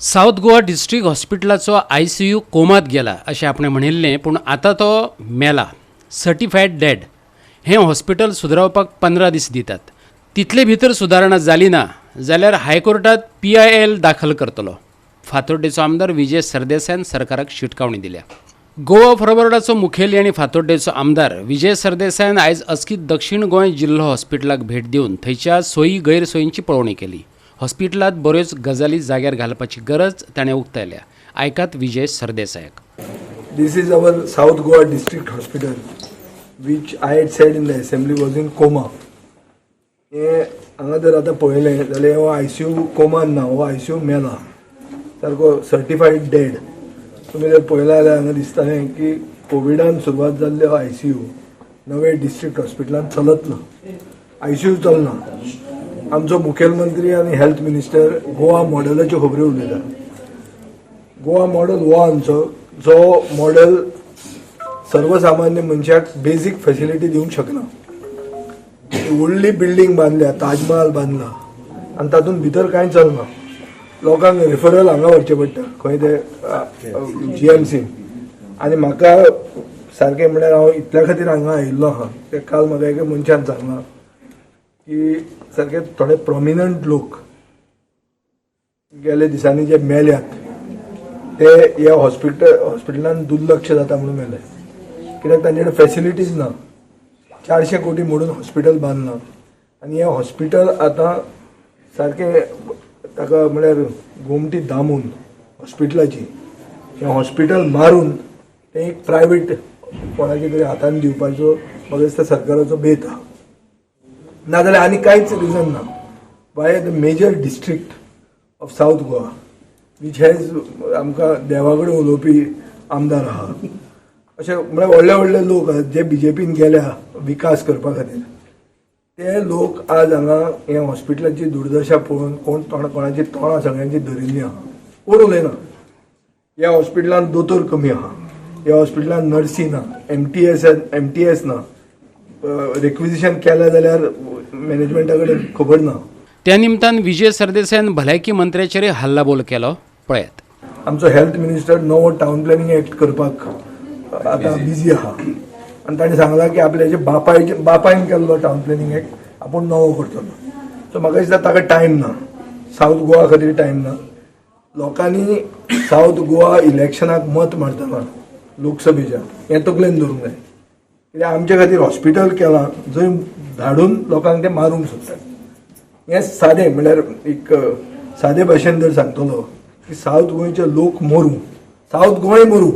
South Goa district हॉस्पिटलाचो ICU कोमात गेला अशें आपणें म्हणिल्लें, पूण आतां तो मेला, सर्टिफायड डेड. हें हॉस्पिटल सुदरावपाक 15 दीस दितात. तितले भितर सुदारणा जाली ना जाल्यार हायकोर्टात पीआयएल दाखल करतलो. फातोड्डेचो आमदार विजय सरदेसायान सरकाराक शिटकावणी दिल्या. गोवा फॉरवर्डाचो मुखेली आनी फातोड्डेचो आमदार विजय सरदेसायान आयज अचकीत दक्षिण गोंय जिल्हो हॉस्पिटलाक भेट दिवन थंयच्या सोयी गैरसोयींची पळोवणी केली. हॉस्पिटलांत बऱ्योच गजाली जाग्यार घालपाची गरज ताणें उक्तायल्या. आयकात Vijay सरदेसायाक. This is our South Goa District Hospital, which I had said in the assembly was in coma. हे हांगा जर आतां पळयलें जाल्यार हो आयसीयू कोमान ना, हो आयसीयू मेला सारको, सर्टिफायड डेड. तुमी जर पळयला जाल्यार हांगा दिसतालें की कोविडान सुरवात जाल्ले हो आयसीयू नवे डिस्ट्रिक्ट हॉस्पिटलान चलत ना, आयसीयू चलना. आमचो मुखेलमंत्री आनी हेल्थ मिनिस्टर गोवा मॉडेलाच्यो खबऱ्यो उलयता. गोवा मॉडेल हो आमचो जो मॉडेल सर्वसामान्य मनशाक बेजीक फेसिलिटी दिवंक शकना. व्हडली बिल्डींग बांदल्या, ताजमहाल बांदला आनी तातूंत भितर कांय चलना. लोकांक रिफरल हांगा व्हरचें पडटा, खंय ते जीएमसी. आनी म्हाका सारकें म्हणल्यार हांव इतल्या खातीर हांगा आयिल्लो आहा, ते काल म्हाका एका मनशान सांगलां की सारके थोडे प्रोमिनंट लोक गेले दिसांनी जे मेल्यात ते ह्या हॉस्पिटलान दुर्लक्ष जाता म्हणून मेले, कित्याक तांचे कडेन फेसिलिटीज ना. 400 कोटी मोडून हॉस्पिटल बांदलां आनी हें हॉस्पिटल आतां सारकें ताका म्हळ्यार गोमटी दामून हॉस्पिटलाची, हें हॉस्पिटल मारून तें एक प्रायवेट कोणाच्या तरी हातान दिवपाचो म्हाका दिसता सरकाराचो बेत आहा. नाजाल्यार आनी कांयच रिजन ना why the major district of South Goa, which has आमकां देवा कडेन उलोवपी आमदार आहा, अशे म्हळ्यार व्हडले व्हडले लोक आहात जे बीजेपीन गेल्या विकास करपा खातीर, ते लोक आज हांगा हे हॉस्पिटलाची दुर्दशा पळोवन कोण तोंड कोणाची तोंडां सगळ्यांची धरिल्ली आहा, कोण उलयना. ह्या हॉस्पिटलान दोतोर कमी आहा, ह्या हॉस्पिटलान नर्सी ना, एमटीएस एमटीएस ना. रिक्विजिशन केलें जाल्यार मॅनेजमेंटा कडेन खबर ना. त्या निमतान विजय सरदेसायान भलायकी मंत्र्याचेरय हल्लाबोल केलो. पळयात. आमचो हेल्थ मिनिस्टर नवो टावन प्लॅनिंग एक्ट करपाक आतां बिजी आहा आनी ताणें सांगलां की आपल्याचे बापायचे बापायन केल्लो टावन प्लॅनिंग एक्ट आपूण नवो करतलो. सो म्हाका दिसता ताका टायम ना, सावथ गोवा खातीर टायम ना. लोकांनी सावथ गोवा इलेक्शनाक मत मारतना लोकसभेच्या हें तकलेन दवरूंक जाय, कित्याक आमच्या खातीर हॉस्पिटल केलां जंय धाडून लोकांक ते मारूंक सोदतात. हें सादें म्हणल्यार एक सादे भाशेन जर सांगतलो की सावथ गोंयचे लोक मरूं, सावथ गोंय मरूं,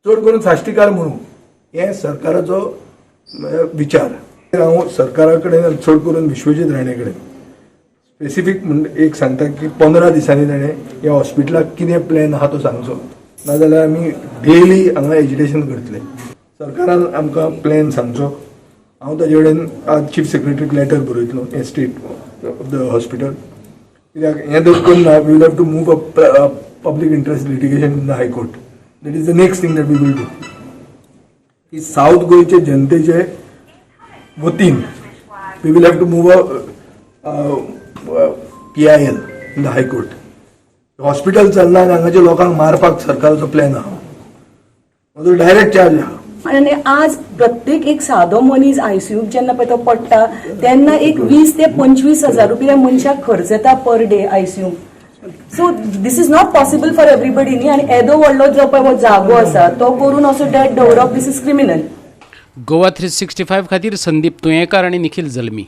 चड करून साश्टीकार मरूं, हें सरकाराचो म्हळ्यार विचार. हांव सरकारा कडेन, चड करून विश्वजीत राणे कडेन स्पेसिफीक म्हण एक सांगता की 15 दिसांनी ताणें ह्या हॉस्पिटलाक कितें प्लॅन आहा तो सांगचो, नाजाल्यार आमी डेली हांगा एजिटेशन करतले. सरकारान आमकां प्लॅन सांगचो. हांव ताजे कडेन आज चीफ सेक्रेटरीक लेटर बरयतलो हें स्टेट ऑफ the hospital, कित्याक हें जर करना, we will have to move a public interest litigation in the High Court. That is the next thing that we will do, की सावथ गोंयचे जनतेचे वतीन we will have to move a PIL in the High Court. Hospital चलना आनी हांगाच्या लोकांक मारपाक सरकाराचो प्लॅन आहा, म्हजो डायरेक्ट चार्ज आहा. आनी आज प्रत्येक एक सादो मनीस आयसीयूक जेन्ना पळय तो पडटा तेन्ना एक 20 ते 25 हजार रुपया त्या मनशाक खर्च येता पर डे आयसीयूक. So this is not possible for everybody न्ही. आनी येदो व्हडलो जो पळय हो जागो आसा तो करून असो डेड दवरप, this is criminal. Goa 365 खातीर संदीप तुयेंकार आनी निखील जल्मी.